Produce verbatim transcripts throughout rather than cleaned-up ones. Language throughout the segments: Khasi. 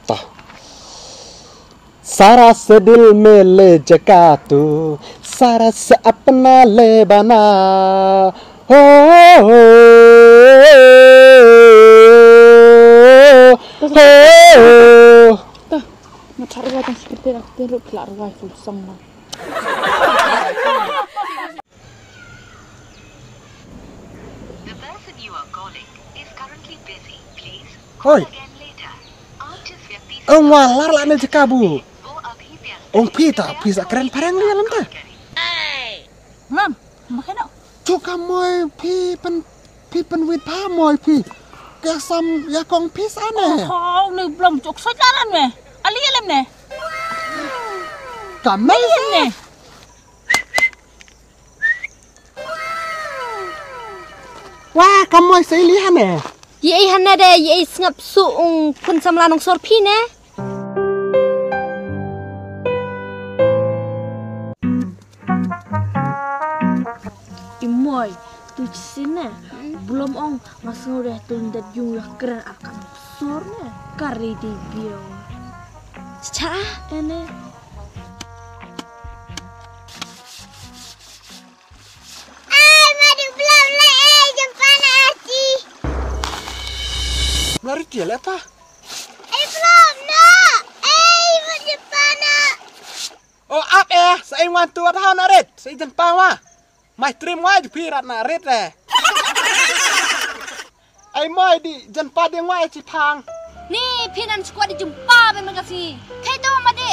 Tah. Sara se dil me le jaka tu, sara se apna le bana. Ho, ho, ho, ho. Tah, nga thar wa tang sikit, aku tin ruh pla rwai full song ma. The person you are calling is currently busy. Please call Hoi. Again later. आप जिस व्यक्ति से Ong wa lar la ne jaka bu. वो अभी व्यस्त Ong phi ta phi sa kren parang ni lam ta. Mam, makan nak? Chuka moi phi pen phi pen wit pha moi phi. Ka sam ya kong phi sa ne. Oh, ni belum cuk sojaran me. Ali alam ne. Kamai ne. Wa, ka moi sa ili hane. Ye i hane de, ye i sngap su ung kun samla nong sor phi ne. I moi, tu chi sien ne. Blom ong, nga sngew de tu ndat yung ya kren ar ka nong sor ne. Ka ready biang. Cha, ene. Ai, madu blom le, eh, jempa na ati. Mari dia le pa. Eh, blom na. Eh, madu jempa na. Oh, ap eh, sa ing wan tu at hau na rit, sa ing jempa wa. Mai trim wa ju pirat na rit eh. Ai moi di jempa ding wa ai chi phang. Ni phi nan squad di jempa be ma ka si. Kai to ma di.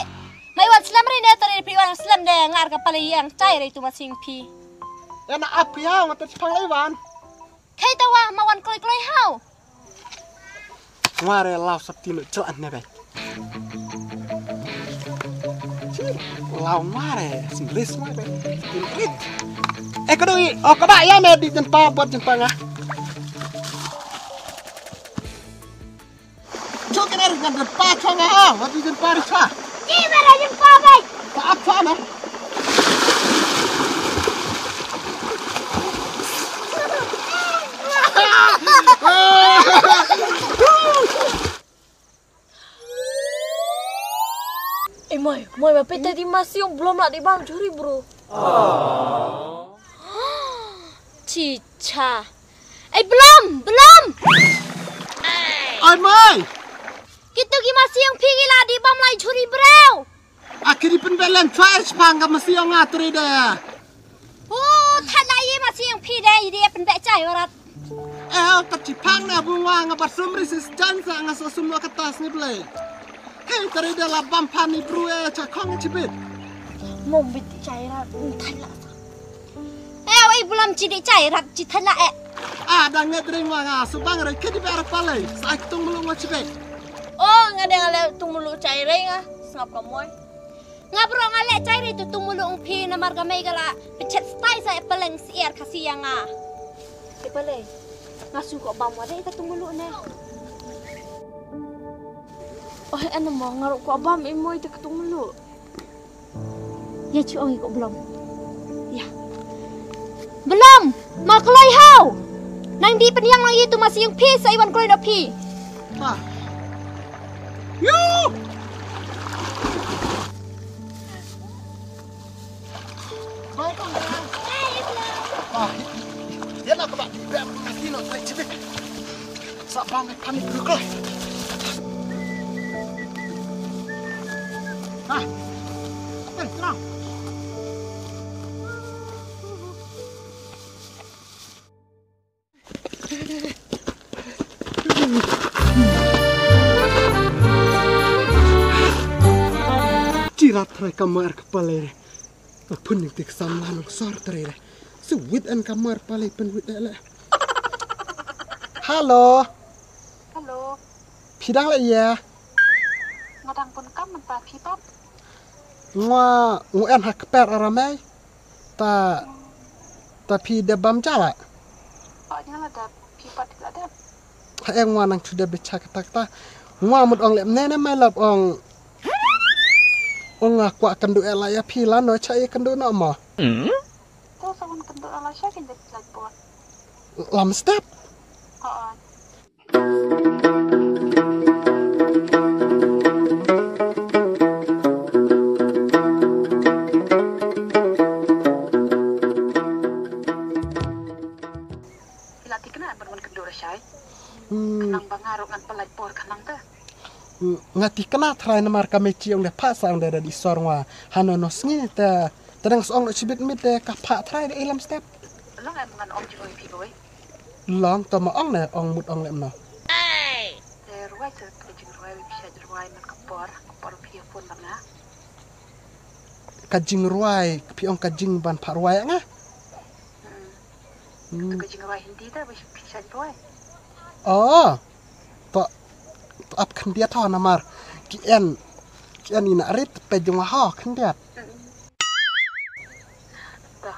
Mai wan slem ri ne tari phi wan slem de ngar ka pale yang chai ri tu ma sing phi. Ya na ap phi hau ngat chi phang ai wan. Kai to wa ma wan kloi kloi hau. Ngware lau sap tino chel an ne be. Chi, lau ngware, singlis ngware. Singlis. Eh, ka doi, oh, ka ba ya me di jempa, bot jempa nga. Chok kena ri jempa chong nga, oh, di jempa ri cha. Ki ba la jempa bai. Ka ap cha na. Eh, moi, moi, ma pete di masiong belum lah di bam juri, bro. Chicha. Eh, belum, belum. Ai, moi. Kitu ki masiong phi ngi lah di bam lai juri, bro. Akiri pen belen chwa es pang ka masiong atri de. Oh, thada ye masiong phi de, ye pen be chai warat. Eh, ka chi phang na bu wa nga ba sum ri sis jan sa nga sa sum wa ka tas ni ble. Hei, tari da la bam phan ni bru eh, cha khong chi bit. Mong bit chai ra, um, thai la sa. Eh, oi bulam chi di chai rap chi thai la eh. Ah, dang nget ring wa nga, su bang ri kedi ber pale, sa ai tung mulu wa chi bit. Oh, nga dang le tung mulu chai ring ah, sngap ka moi. Nga bro nga leh chai ri tu tung mulu ong phi namar ka mei ka la pechet stai sa e peleng sier khasi ya nga. E peleng. Nga su ko bam wa dei ka tung mulu ne. Oh, e na mo nga ro ko bam e moi te ka tung mulu. Ya chu ong ko belum. Ya. Belum. Ma kloi hau. Nang di peniang nang itu masih yung phi sa iwan kloi na phi. Ma. Yu. Bai kong. Ma. Dia nak ba di ba masih no sai chibi. Sa ba me kami dulu kloi. Ha. Apa ni? Chirat trai kamar kepala re. Apun ning tik samla nong sor trai re. Suwit an kamar palai pen wit le. Halo. Halo. Phi dang le ya. Nga dang pun kam man pa phi pat. Nga ngu en ha kper aramai. Ta, ta phi dep bam jala. Oh, nya la dep, phi pat la dep. Ha, eh, ngwa nang chu dep bicha kata kata. Ngwa mut ong lep ne ne mai lap ong. Ong nga kwah kynduh eh la ya phi la no cha eh kynduh no mo. To sa wan kynduh eh la cha kin dep la bot. Lam step. Oh, oh. Ba nga ruh ngan pynlait por khnang te. Nga thikna trai namar ka Mechi ong de pha sa ong de da di sor nga. Hano no sngi te, te dang song no chibit mit de ka pha trai de ilam step. Long em ngan ong jingoi phi boi. Long to ma ong ne ong mut ong lem no. Te ruai te ka jingrwai wi pisa ruai man ka por, ka por phi phone lang nga. Ka jingrwai, phi ong ka jing ban pha ruai nga. Hmm. Hmm. Ka jingrwai Hindi da ba pisa ruai. Oh. To, to ap khyndiat ho namar. Ki en, ki en ina rit pe jong ho khyndiat. Hmm. To.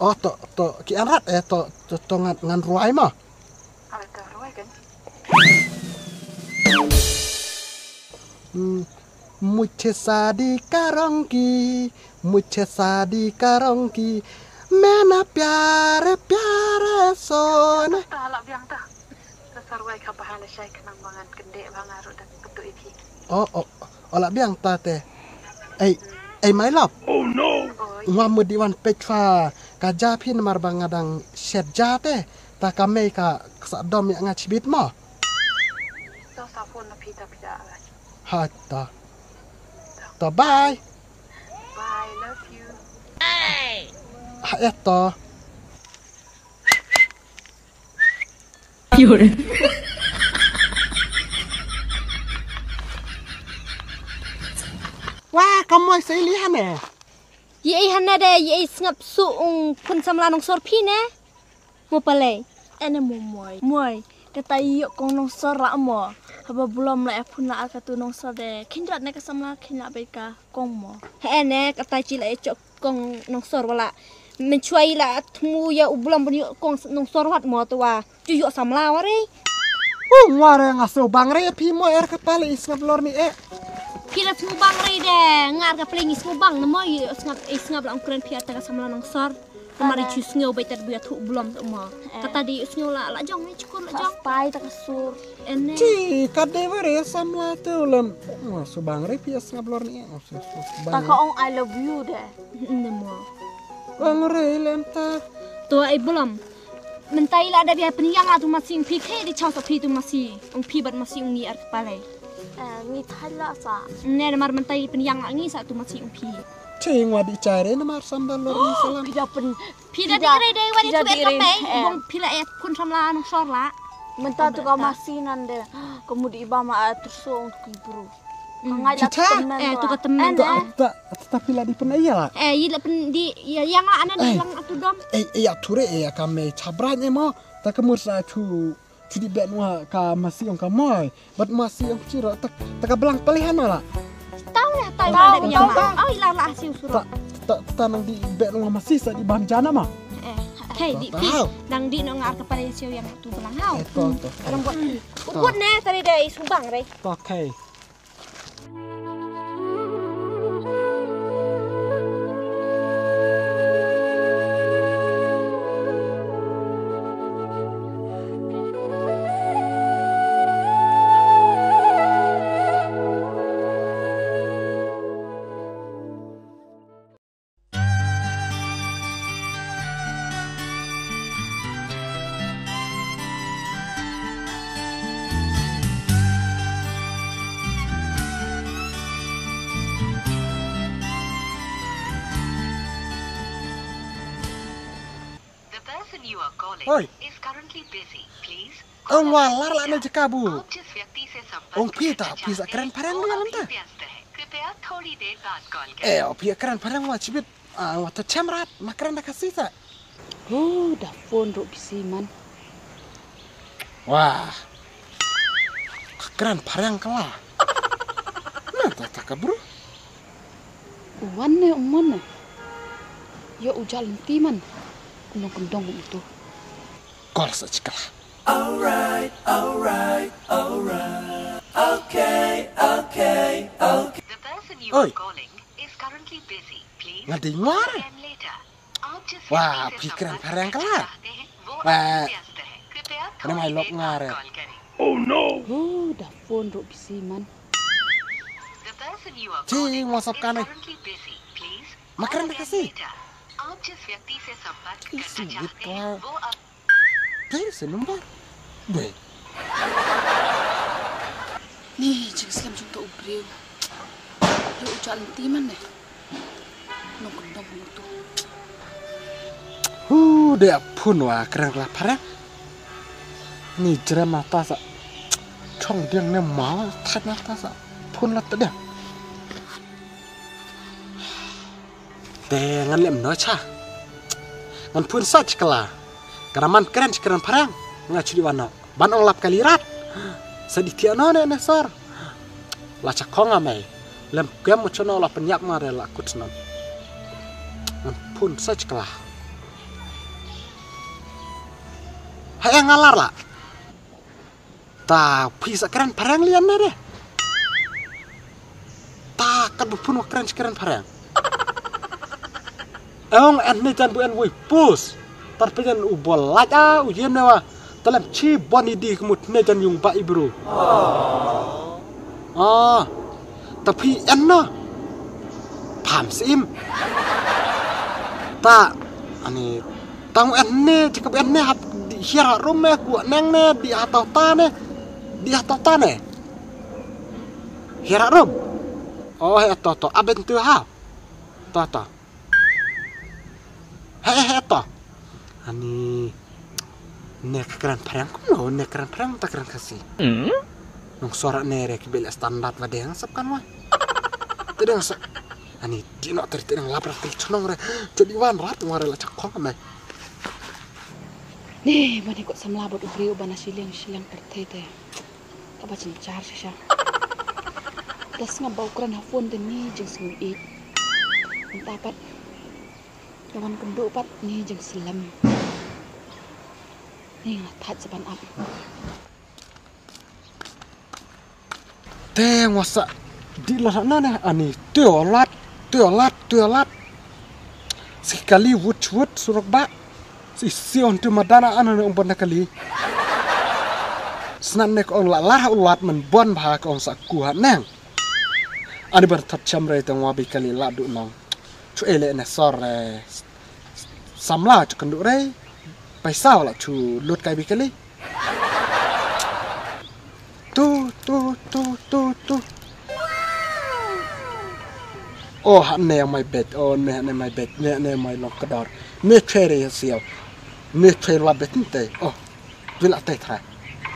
Oh, to, to, ki en rat, eh, to, to, to ngan, ngan ruai ma. Ala to ruai kan. Hmm. मुझे शादी करोगी, मुझे शादी करोगी, मैं ना प्यारे प्यारे सोने. Ta la biang ta. Ta sa ruai ka ba ha la shai khnang ba ngan kyndit ba nga ruh da pynduh ïa phi. Oh, oh, oh, la biang ta te. Ei, ei, my love. Oh no. Oi. Nga mut di wan peit pha ka ja phi namar ba nga dang shet ja te. Ta ka mei ka sa dom ïa nga chibit mo. To sa phone na phi ta phi da. Ha ta. To bye. Bye, love you. Ha eh to. Wah, ka moi sa ili hane. Ye i hane de, ye i sngap su ung phun samla nongsor phi ne. Mo palei. Ene mo moi. Moi. Kata ïoh kong nongsor la mo. Haba bulom la e phun la ar katu nongsor de. Khyndiat ne ka samla khyndiat beit ka kong mo. He ne kata chi la e chok kong nongsor wala. Menchuai la thmu ïa u bulom ban ïoh kong nongsor wat mo to wa. Chu ïoh samla wa re. U ngwa re nga sngewbang re phi mo er ka pale i sngap lor ni e. Phi la sngewbang re de nga ar ka pale ngi sngewbang na mo i sngap i sngap la ong kren phi ar ta ka samla nongsor. Tamari chu sngew beit tad buya thu bulom tu mo. Kata di sngew la la jong ni chukur la jong. Spai ta ka sur. Ene. Chi kat de were samla tu lem. Nga subang re pia sngap lor ni. Ta ka ong I love you de. Ene mo. Ong re lem ta. Tu ai bulom. Mentai la da bia peniang la tu masing phi khe di chau sa phi tu masing. Ong phi bat masing ong ni ar kepalai. Ngi thai la sa. Ne namar mentai peniang la ngi sa tu masing ong phi. Ching wa di chare namar sambal lor ni salam. Phi da pen Phi da di re dei wa di tu ber ka pei. Bong phi la eh kun samla nongsor la. Menta tu ka masi nan de. Ka mut i ba ma a tersong tu ki bru. Ka ngai la temen eh tu ka temen. Ta ta phi la di pen iya la. Eh i la pen di yang la anan di lang atu dom. Eh iya tu re eh ka mei chabra ne mo. Ta ka mut sa chu Chu di bet nwa ka masi ong ka moi. Bat masi ong chiro tak tak blang pelihan la. Tau ya tau ya da yang la. Ai la la siu suro. Ta ta nang di bet nwa masi sa di bam jana ma. Eh, okay di pi. Nang di no ngar ka pare siu yang tu belang hau. Eh to to. Orang buat. Buat ne tadi dai subang re. Okay. The person you are calling Oi. is currently busy. Please Ong wa lar la ne jaka bu. आप जिस व्यक्ति से संपर्क Ong phi ta phi sa kren phareng ni lam ta. व्यस्त है। कृपया थोड़ी देर बाद कॉल करें। Eh, ong phi kren phareng wa chibit. Ah, wa ta chem rat ma kren da ka si sa. Hu da phone ro bisi man. Wah. Ka kren phareng ka la. Na ta ta ka bru. Wan ne, wan ne. Yo u jal nti man. Kunong kendong itu. Kol sa chikala. Alright, alright, alright. Okay, okay, okay. The person you are calling is currently busy. Please Nga dei ngwar. Again later. Wah, phi kren phareng ka la. Wah. Kena mai lok ngwar. Oh no. Hu da phone ro bisi man. Chi ngwa sop kan ai. Ma kren da ka si. Isi wit wa. Please number. Dwe. Riu. Riu u jal ti man ne. Nong kondom nong tu. Hu de apun wa kren la pareng. Ni jrem ata sa. Chong diang ne ma thai na ta sa. Pun la ta diang. Te ngan lem no cha. Ngan pun sa chkla. Kara man kren chkren parang. Nga chuli wano. Ban ong lap kali rat. Sa di tiano ne ne sor. La cha kong amai. Lem kem mo chono la penyap ngare la kut non. Ngan pun sa chkla. Hai ngalar la. Ta phi sa kren parang lian ne de. Ta kat bu pun wa kren kren parang. Ong en ne jan bu en wui pus. Tar pe jan u bol laj a u yen ne wa. Talem chi bon i di kemut ne jan yung ba i bru. Ah. Ta phi en no. Pham sim. Ta ani tang en ne jikap en ne hap di hiar harum me ku neng ne di hatau ta ne. Di hatau ta ne. Hiar harum. Oh he to to aben tu ha. To to. He he to. Ani ne ka kran phareng kum lo ne kran phareng ta kran Khasi. Nong sora ne re ki bel standard wa deng sap kan wa. Te deng sa. Ani di no ter te deng lap rat tel chnong re. Jadi wan rat wa re la chak khong me. Ne mane ko samla bot u briew ba na shiliang shiliang pyrthei te. Kaba jynjar shisha. Da sngap ba u kren ha phone te ni jingsngew ïeit. Mynta pat da wan kynduh pat ni jingslem. Ni nga thait sa ban ap. Te ngwasa di la na ne ani teo lat teo lat teo lat. Si kali wut wut surok ba. Si si on tu madana ana ne umbon na kali. Snan ne ko ong la lar ha ulat man bon bha ko ong sa ku ha neng. Ani bar thot cham re tang wa bi kali la du nong. Chu ele ne sor re. Samla chu kan du re. Paisa wala chu lut kai bi kali. Tu tu tu tu tu. Oh ha ne mai bet oh ne ne mai bet ne ne mai long kadar ne chere ya sial ne chere la bet te oh. Bila te tra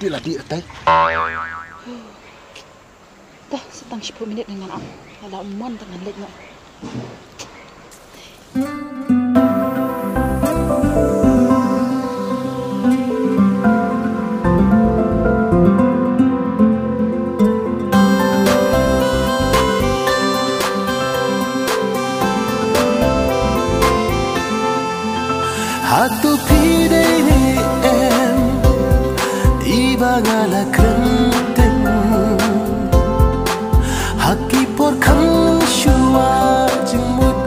bila di te. Dah setang sepuluh minit dengan am. Ada umman dengan lek no. Hatu pidei ni em iba ngala krenteng. Haki por kham shua jingmut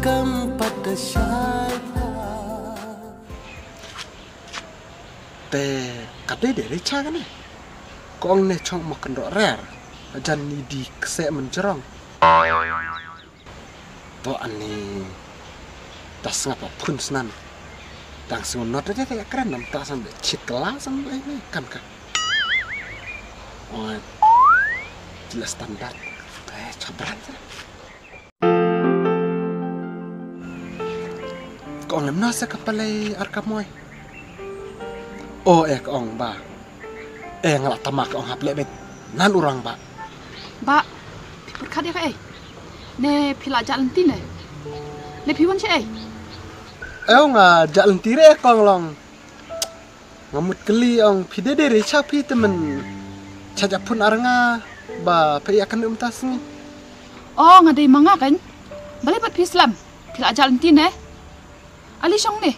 kam pat da shai. Te ka dei dei ri cha kane. Ko ong ne chong mo kan ro rer. Jan ni di kse men jerong. To ani. Ta sngap a phun snan. Tang sngun not de de kren nam ta san de chit kala san de kan ka. Oi. Jelas standar. Eh, chabran sa. Ka ong em na sa ka palei ar ka moi. O eh ka ong ba. Eh nga la tama ka ong hap leh bet. Nan urang ba. Ba. Phi pyrkhat ïa ka eh. Ne phi la jah lynti ne. Ne phi wan sha eh. Eh nga jah lynti re eh ka ong long. Nga mut kylli ong phi dei dei re cha phi te men. Cha ja phun ar nga ba phi ïa kan um ta sngi. Oh nga dei ma nga kan. Balei pat phi slem. Phi la jah lynti ne. Ali shong ne.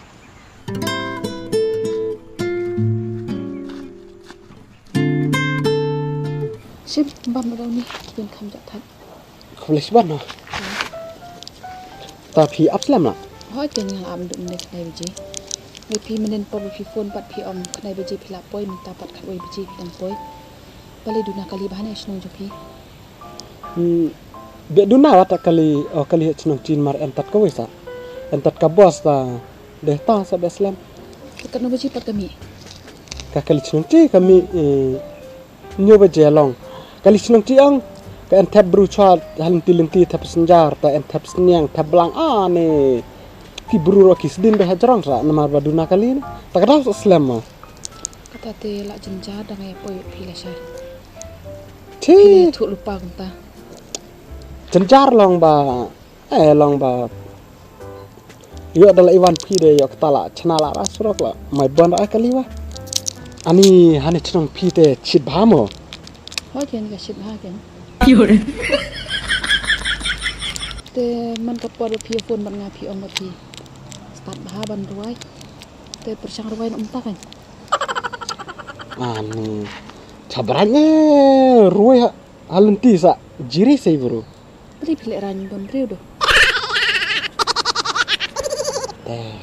Shim bam ba ni kin kham ja that. Khublei shibun no. Ta phi ap slem la. Hoi te nga ap dum ne khnai baje. Ngi phi menen pop phi phone pat phi ong khnai baje phi la poi mynta pat khatwei baje phi dang poi. Balei duna kali ba hane shnong jong phi. Hmm. Be duna wat kali o kali chnong chin mar entat ka wei sa. Entat ka bos ta. Deh ta sa be slem. Ka katno baje pat ka mih? Ka kali chnong chi ka mih, eh, hynñiew baje long. Kali chnong chi ong Ka en thep bru chwa ha lynti lynti, thep passenger, ta en thep sniang, thep blang, a ne. Ki bru ro ki sdin ba ha jrong sa namar ba duna kali ne. Ta ka daw sa slem ma. Kata te la jynjar dang ïa poi phi la shar. Thi. Phi thu lupa kumta. Jynjar long ba, eh, long ba. Ïoh da la iwan phi de ïoh kata la chna la ra surok la mai bon ra kali wa. Ani hani chnong phi te chit bha mo. Ho ken ka chit bha ken. Te man ka por phi phone ban nga phi ong ba phi start bha ban ruai. Te pyrshang ruai na umta kan. Ani chabran ne ruai ha, ha lynti sa jiri sei bru. Bri phi le ran don briew do. Eh.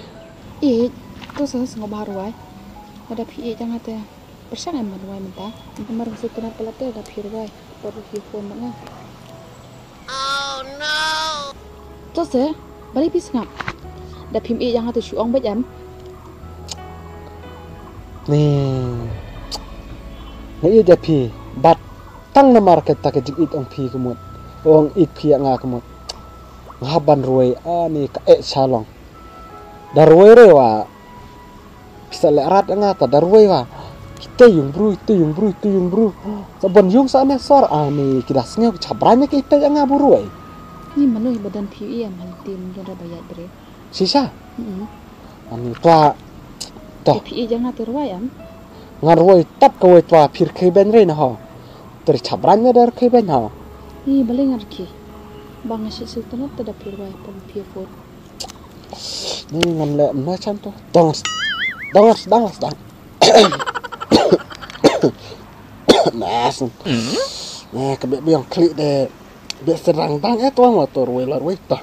Eh, to sa sngo ba ruai. Ada phi eh jang ate. Pyrshang em ruai mynta. Mynta mar su tena pala te da phi ruai. Por phi phone mana. Oh no. To se, bari phi sngap. Da phim eh jang ate shu ong bej em. Ni. Ni eh da phi. Bat. Tang namar kata ka jingïeit ong phi ka mut. Ong ïeit phi ïa nga ka mut. Nga hap ban ruai ani ka eh shalong. Da ruai re wa. Pisa le rat nga ta da ruai wa. Kita yung bru, kita yung bru, kita yung bru. Sa bon yung sa ne sor ani kita sngew ki chabran ne kita ïa nga bu ruai. Ni manu hi badan phi ïa man tim don ra bayat bre. Shisha. Mm. Ani twa. To. Phi ïa nga te ruai am. Ngan ruai tap ka wei twa phir khei ben re na ho. Ter chabran ne der khei ben ho. Ni bale ngar ki. Bang shi sultanat te da phir ruai pom phir phor. Ni ngan le na chan to. Dong. Dong dong dong. Nas. Ni ka be biang klik de. Be serang dang eh tuang wa to ruai la ruai ta.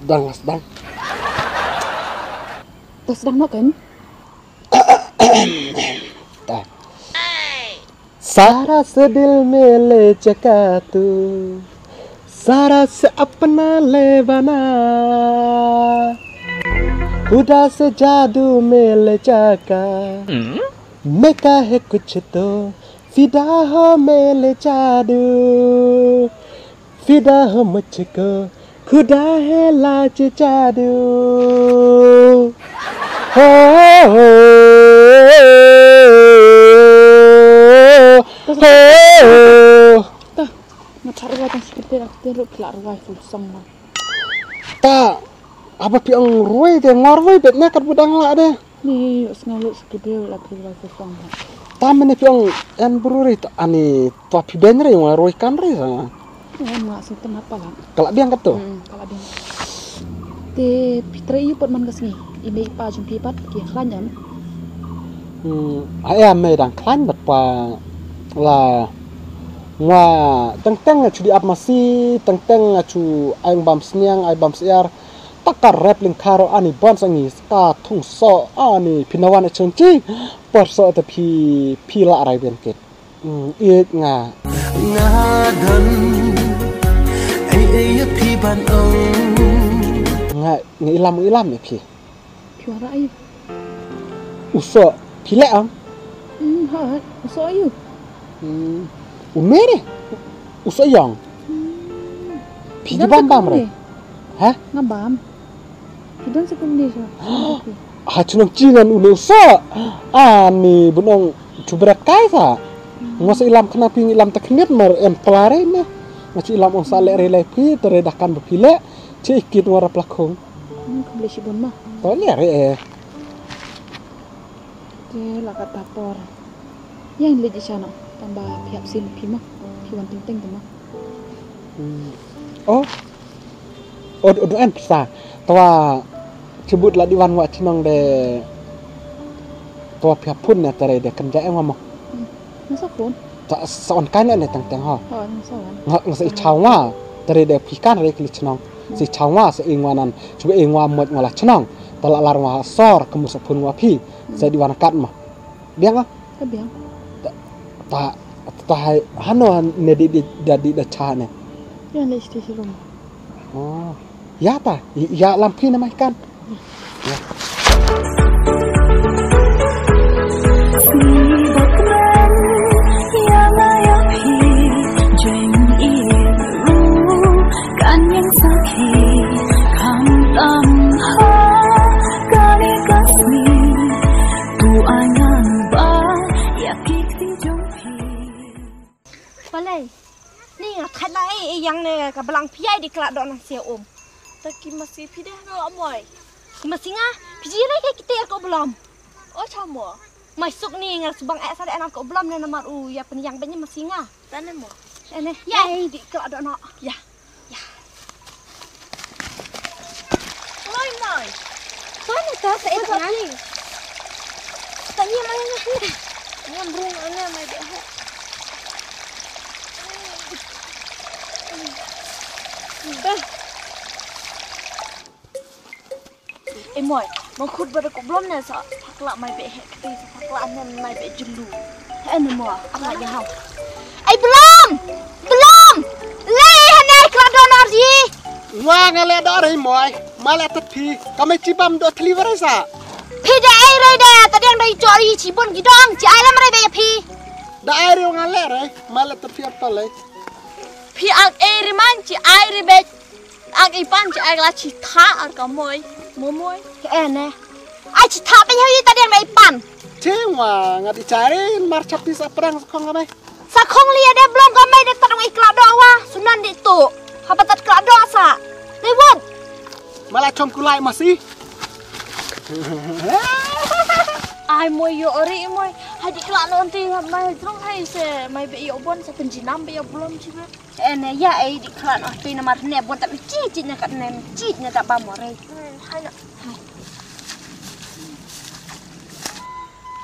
Dang dang. Tas dang no kan. Ta. सारा से दिल में ले चका तू, सारा से अपना ले बना, खुदा से जादू में ले चका, मैं का है कुछ तो फिदा हो मैं ले जादू, फिदा हो मुझको खुदा है लाच जादू। Ho, ho, ho. Ta, nga thar ruai tang sikit te, aku te ruh phi la ruai full song ma. Ta, aba phi ong ruai de, nga ruai bet ne kat budang la de. Ni, ïoh sngew lut sa ki briew la phi ruai phi phong ha. Ta mane phi ong en bru ri ta ani tua phi ben ri wa ruai kan ri sa. Em nga sngewtynnat palat. Ka la biang katto. Hmm, ka la biang. Te phi trei ïa u pat man ka sngi. I mei i pa jong phi pat ki khlaiñ em. Hmm, ha ïa mei dang khlaiñ bad pa la nga teng teng nga chu dih ap masi, teng teng nga chu ai bam sniang, ai bam syiar. Ta ka rep lyngkha ruh ani ban sa ngi ka thung soh ani phi na wan a chang chi. Por soh te phi phi la rai ben kit. Hmm, ïeit nga. Nga don ei ei ïa phi ban ong. Nga nga ilam ilam ïa phi. Phi wan ra aïu? U soh phi leh am? Hmm, hooid, u soh aïu? Hmm. Une re? U soh ïong. Hmm. Phi ki bam bam re? Ha? Nga bam. Phi don sa kumne sa. Ha chnong chi ngan une u soh. Ani bun ong chu bret kai sa. Hmm. Nga sa ilam khnang phi ngi ilam ta khniat mar em pla re ne. Nga chu ilam ong sa leh re leh phi te re da kan ba phi leh. Chi kit nga rap la khong. Hmm, khublei shibun ma. To leh re eh. Te la ka ta por. Ïa leit sha no. Tang ba phi hap sien phi ma. Phi wan teng teng te ma. Hmm. Oh. Oh, oh, en pisa. Tawa chibut la di wan wa chnong de. Tawa phi hap phone ne tare de kan ja eng wa mo. Hmm. Nga sa phone. Ta sa on kan ne teng teng ho. Oh, nga sa wan. Nga, nga sa i chaw nga. Tare de phi kan re kli chnong. Hmm. Sa i chaw nga sa i ngwa nan. Chuba i ngwa mot nga la chnong. Ta la lar nga sor ka mu sa phone wa phi. Sa di wan kat ma. Biang ah? Ka biang. Ta ta ta hai hano ne di di da di da cha ne. Ïa ne sti si rum. Oh. Ïa ta, ïa lam phi na mai kan. Ïa. Balei? Ni nga khat la ei ei yang ne ka blang phi ai di kla do na sia um. Ta ki masi phi deh no amoy. Ki masi nga phi ji re ke kiter ko blom. O chamo. Mai suk ni nga subang ek sa de anak ko blom ne namar u ya pen yang ben masi nga. Tane mo. Ene ya ei di kla do no. Ya. Ya. Oi mai. Tane ta sa et nani. Tani mai nani. Ngam rung ane mai de. Ei moi, ma khut ba da ku blom ne sa phakla mai be he kti sa phakla ne mai be julu. He ne mo, ama ya ha. Ei blom! Blom! Lei he ne kla do nor ji. Wa nga le do rei moi, ma le tat phi, ka mai chi bam do thli wa rei sa. Phi da ei rei da, ta deng da i chor i chi bon gi dong, chi ai lam rei be phi. Da ai rei nga le rei, ma le tat phi apa lei. Phi ak ei rei man chi ai rei be. Ak i pan chi ai la chi tha ar ka moi. Mo moi. Ke ene. Ai chi tha pe yau i ta deng i pan. Ching wa ngat i chari mar chapi sa prang sa khong ka mai. Sa khong li ya de blong ka mai de ta dong i kla do wa. Sunan di tu. Haba tat kla do sa. Dei wot. Mala chom kulai masi. Ai moi yo ori moi. Hai di kla no anti mai drong hai se mai be yo bon sa penjinam be yo blom chi be. Ene ya ei di klan oh tui namar ne bon ta mi chi chi ne kat ne mi chi ne ta ba mo rei.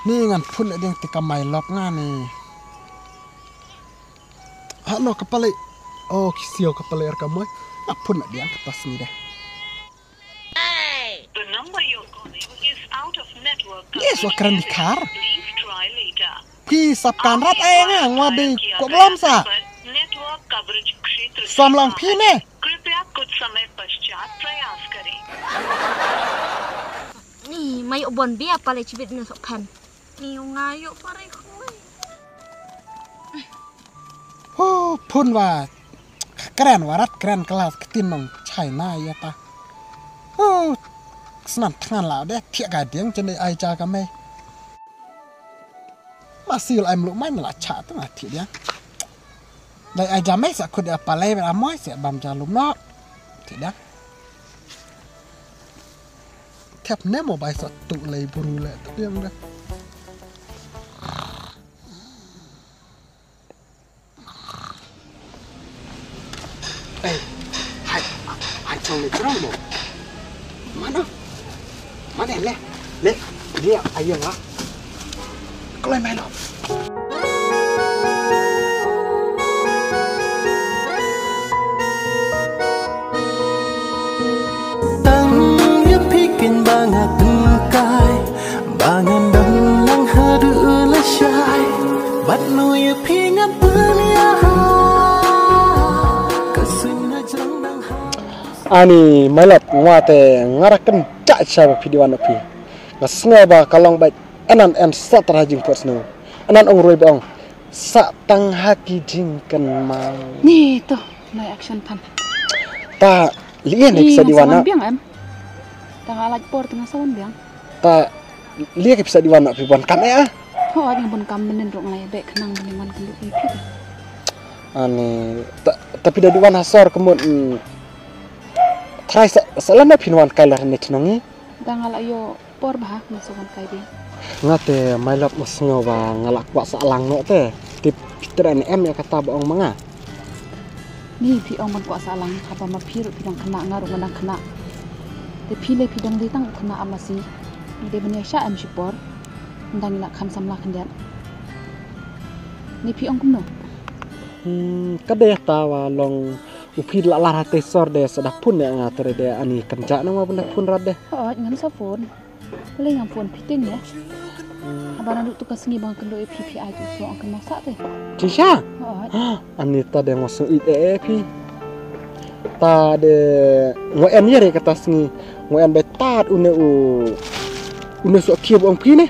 Ni ngan phun le ding ti ka mai lop nga ni. Ha no ka pale. Oh ki sio ka pale er ka moi. Nga phun le ding ka pas ni deh. The number you're calling is out of network. Yes, wa kren di kar. Please try later. Phi sap kan rat ai nga ngwa dei ko blom sa. Network coverage क्षेत्र से Sam lang phi ne. कृपया कुछ समय पश्चात प्रयास करें। Ni mai u bon bia pale chibit ne sok phan. Ni u nga yo pare khoi. Ho phun wa kren wa rat kren klas ktin nong China ya ta. Ho snan thngan la de thiak ga diang chen dei ai cha ka me. Ma sil ai mluk mai la cha tu nga thi dia. Dai ai jam mai sa khut dia palai ba moi sa bam ja lum no. Thi dia. Thep ne mo bai sa tu lai buru le tu dia nga. Ei, hai, hai, chong le chong mo. Mana? Mana le? Le, le, ayo nga. Kloi mai lo. Tang ïa phi kin ba nga tengkai, ba ngan dang lang haduh lashai. Bad nu ïa phi ngan pynïaha. Ka suiñ na jrong dang ha. Ani, my love, nga te nga ra kynjah sha ba phi dei wan na phi. Nga sngew ba ka long bad anan en sat ra jingpot snu. Anan ong roi ba ong. Sa tang ha ki jingkynmaw. Ni to, nai action phan. Ta lian ek sa diwan na. Biang em. Tang alaj por tang sa wan biang. Ta lian ek sa diwan na pi wan kam eh. Ho, wan bun kam menen rong lai bek nang menen wan kelu pi pi. Ani ta ta pi da diwan hasor kemut. Trai sa sa lama pin wan kai lah ne tenong ni. Tang alaj yo. Por bha nga sa wan kai ding. Nga te my love nga sngew ba nga la kwah sah lang noh te. Te phi treh ne em ïa kata ba ong ma nga. Ni phi ong ban kwah sah lang haba ma phi ruh phi dang khynnah nga ruh nga dang khynnah. Te phi lei phi dang dei tang u khynnah masi. Ngi dei ban ïa shah em shipor. Ngi dang ïa la kham samla khyndiat. Ni phi ong kumno? Hmm, ka dei ta wa long u phi la lar ha te sor de sa da phun ïa nga te de ani kan ja na wa ban da phun rat de. Hooid ngan sa phun. Lei ngam phone phi teng ne. Haba naduh tu ka sngi ba nga kynduh ïa phi phi ai tu so ang kynmaw sah te. Trisha. Hooid. Ani ta de ngo sngew ïeit eh phi. Ta de ngo en ïa re kata sngi ngo en ba tad une u une so khia ba ong phi ne.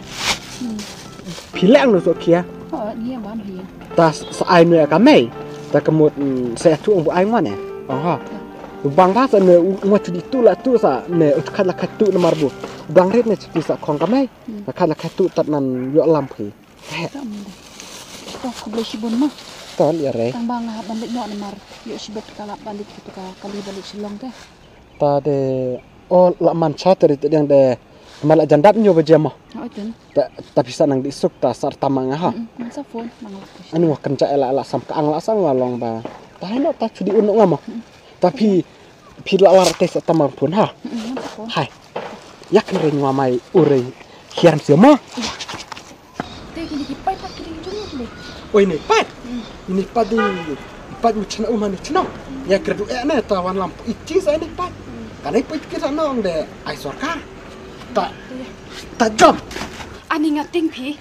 Phi leh ang une so khia. Hooid ngi bam hi. Ta sa ai nu ïa ka mei. Ta ka mut sa ïa tu ong bu ai ngwan eh. Ong ha. Bang ba sa ne u ngwa tu di tu la tu sa ne u khat la khat tu namar bu. Bang rit ne chiti sa khong ka mei. La khat la khat tu tat nan ïoh lam phi. To, khublei shibun mo. To, lei re. Tang ba nga hap ban leit noh namar ïoh shibit ka lap ban leit katu ka kali ban leit Shillong te. Ta de, o, la man cha te ri te diang de. Ma la jan dap hynñiew baje mo. Oh, oi ten. Ta, ta phi sa nang dih suk ta sa tam ma nga ha. Mm, mm, sa phone ma nga. Ani wa kan cha ela ela sam ka ang la sang wa long ba. Ta hino ta chudi un nga mo. Mm. Ta phi, phi la la te sa tam ma phone ha. Mm, mm, sa phone. Hai. Ïa kan ring wa mai u ring. Hian sia mo. Te kini ki paip pat kini ki jong kini. Oi, ni pat. Hmm. Ini pat di, pat mu chna u mani chna. Ïa kredu eh ne ta wan lam pu ichi sa ini pat. Hmm. Ka dei pu ichi sa nong de ai sorkar. Ta, ta jom. Ani nga tieng phi.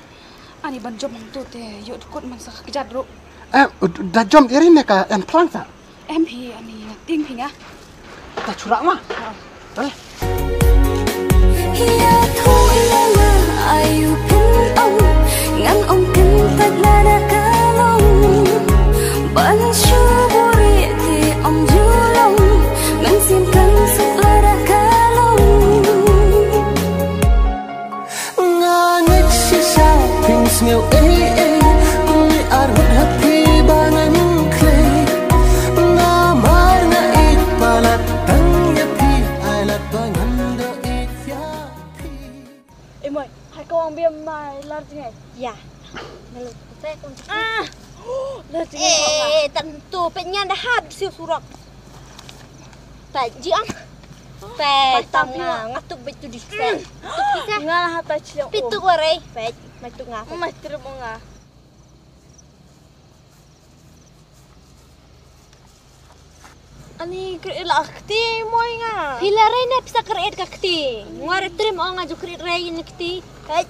Ani ban jom hangto te ïoh dkut man sa ka kjat ruh. Eh, da jom iri ne ka en plang sa. Em phi ani nga tieng phi nga. Ta chura ma. Ha. Dale. Ïa thung la la ayu phin ong, ngan ong phin tat la da ka long. Ban shu buri ti ong ju long, mynsiem kan suk la da ka long. Nga ngeit shisha phin sngew ei ei, kum i arngut ha phi ba ngan khlei. Namar nga ïeit palat tang ïa phi, ai lad ba ngan doh ïeit ïa phi. Ei moi, hai ka wang biang mai lar jngai. Ïa. Nalo, te kum. Ah. Lar jngai. Eh, tantu pynñian dah hap siu surok. Peit, ji ang. Peit, tam nga, nga tuk beit tu di. Peit, tuk di sa. Nga lah hata chiang. Peit, tuk warai. Peit, mai tuk nga. Mai trip nga. Ani kre la kti moi nga. Phi la rei ne pisa kre ka kti. Nga re trim ong nga ju kre rei ni kti. Peit.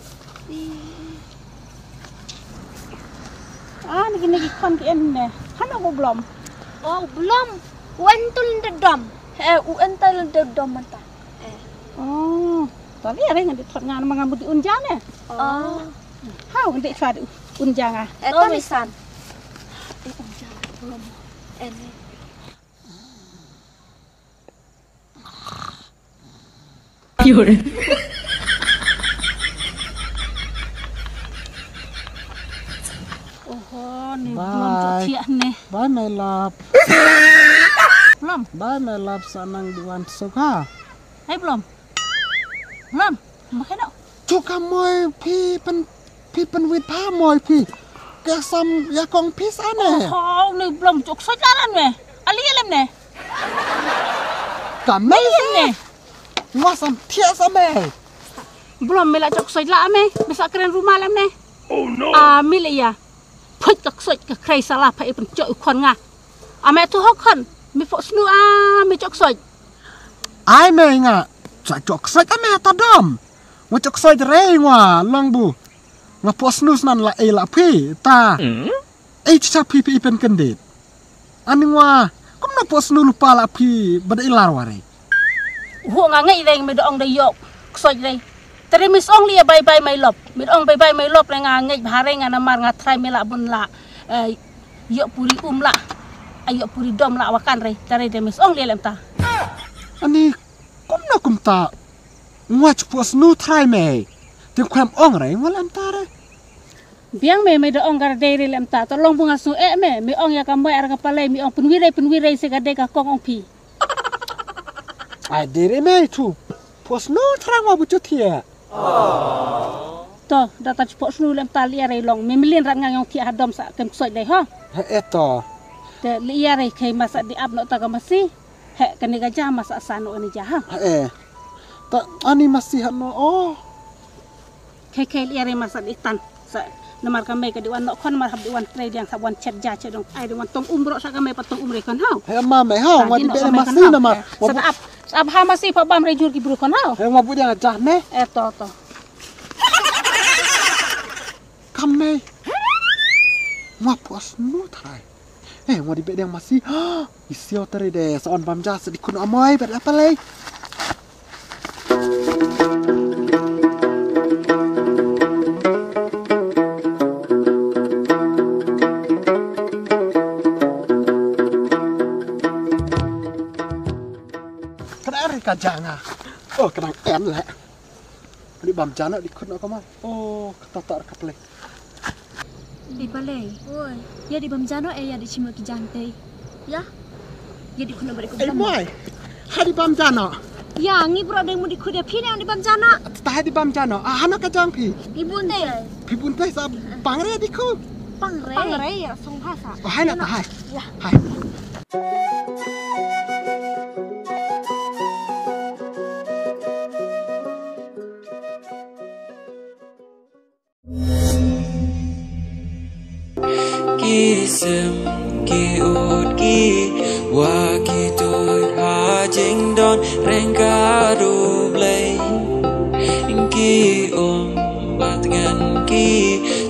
Ah, ni kine ki khon ki en ne. Hana ko blom. Oh, blom. U en tul nda dom. Eh, u en tul nda dom manta. Eh. Oh, tali are ngan di thot ngan ma nga mudi un jane. Oh. Ha, un di chwa di un janga. Eh, to mi san. Eh, un janga. Blom. Eh, ni. Oho, ni blom chok chiah ne. Bye, my love. Blom. Bye, my love, sa nang di wan suk ha. Hey, blom. Blom, ma keno. Chok ka moi phi pen Phi pynwit pha moi phi. Ka sam ïa kong phi sa ne. Oh, ne blom chok soi la ran me. Ali lem ne. Ka me ne. Ngwa sam thiah sa me. Blom me la chok soi la me. Me sa kren ruma lem ne. Oh no. A mi le ya. Phut ka soi ka krai sala pha i pynchok u khon nga. A me tu hok khon. Me pok snu a me chok soi. Ai me nga. Chok soi a me ta dom. Nga chok soi re ngwa long bu. Nga pok snu snan la ei la phi ta. Ei cha phi phi pen kendit. Ani ngwa kumno pok snu lupa la phi bad i lar ware. Hu nga ngei reng me dong de yok ksoj reng. Tere mis ong li bye bye my love. Me dong bye bye my love reng nga ngei bha reng nga namar nga trai me la bun la. Eh, yok puri um la. Ay yok puri dom la wakan reng. Tere de mis ong li lem ta. Ani kumno kumta. Ngwa chupok snu trai me. Ting khwem ong reng ngwa lem ta re. Biang me me da ong ka dei re lem ta, to long bu nga snu eh me, me ong ïa ka moi ar ka palei, me ong pynwirei pynwirei se ka dei ka kong ong phi. Ai dei re me tu. Pos nu thrang wa bu chu thia. To, da ta pos nu lem ta lia re long, me mlien rat nga ong thia ha dom sa kem ksoi dei ho. He eh to. Te lia re khei ma sa di ap no ta ka masi. He kani ka ja ma sa sa no ani ja ha. He eh. Ta ani masi ha no oh. Khei khei lia re ma sa di tan. Sa namar ka mei ka di wan no khon mar hap di wan trei diang sa wan chet ja chet dong ai di wan tong um ro sa ka mei pa tong um re khon hau. He ma mei hau ma di be ma si namar. Sa ap sa ap ha ma si pa bam re jur ki bru khon hau. He ma bu diang ja ne. Eh to to. Ka mei. Ma puas nu trai. Eh, mo di be diang masi. Isio tari de sa on bam ja sa di kuno amoi bet apa lei. Kada ari ka janga. Oh, kadang en le. Di bam jana di kuno kamar. Oh, kata tar kaple. Ei Palei. Oi. Ïa dih bam ja noh, eh, ïa dih shim ki jaiñ tei. Ïa. Ïa dih khun bari khun. Ei Moi. Ha dih bam ja noh. Ïa ngi bro deng mut dih khun ïa phi ne dih bam ja noh. Ta ha dih bam ja noh. Ah, hano ka jong phi. Phi bun tei. Phi bun tei sa pang re dih khun. Pang re. Pang re ïa song pha sa. Oh, hai na ta hai. Ïa. Hai. Ki sim ki ut ki wa ki tuid ha jingdon reng ka dublei. Ki um bat ngan ki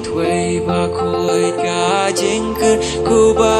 tuid ba khuid ka jingkut ku ba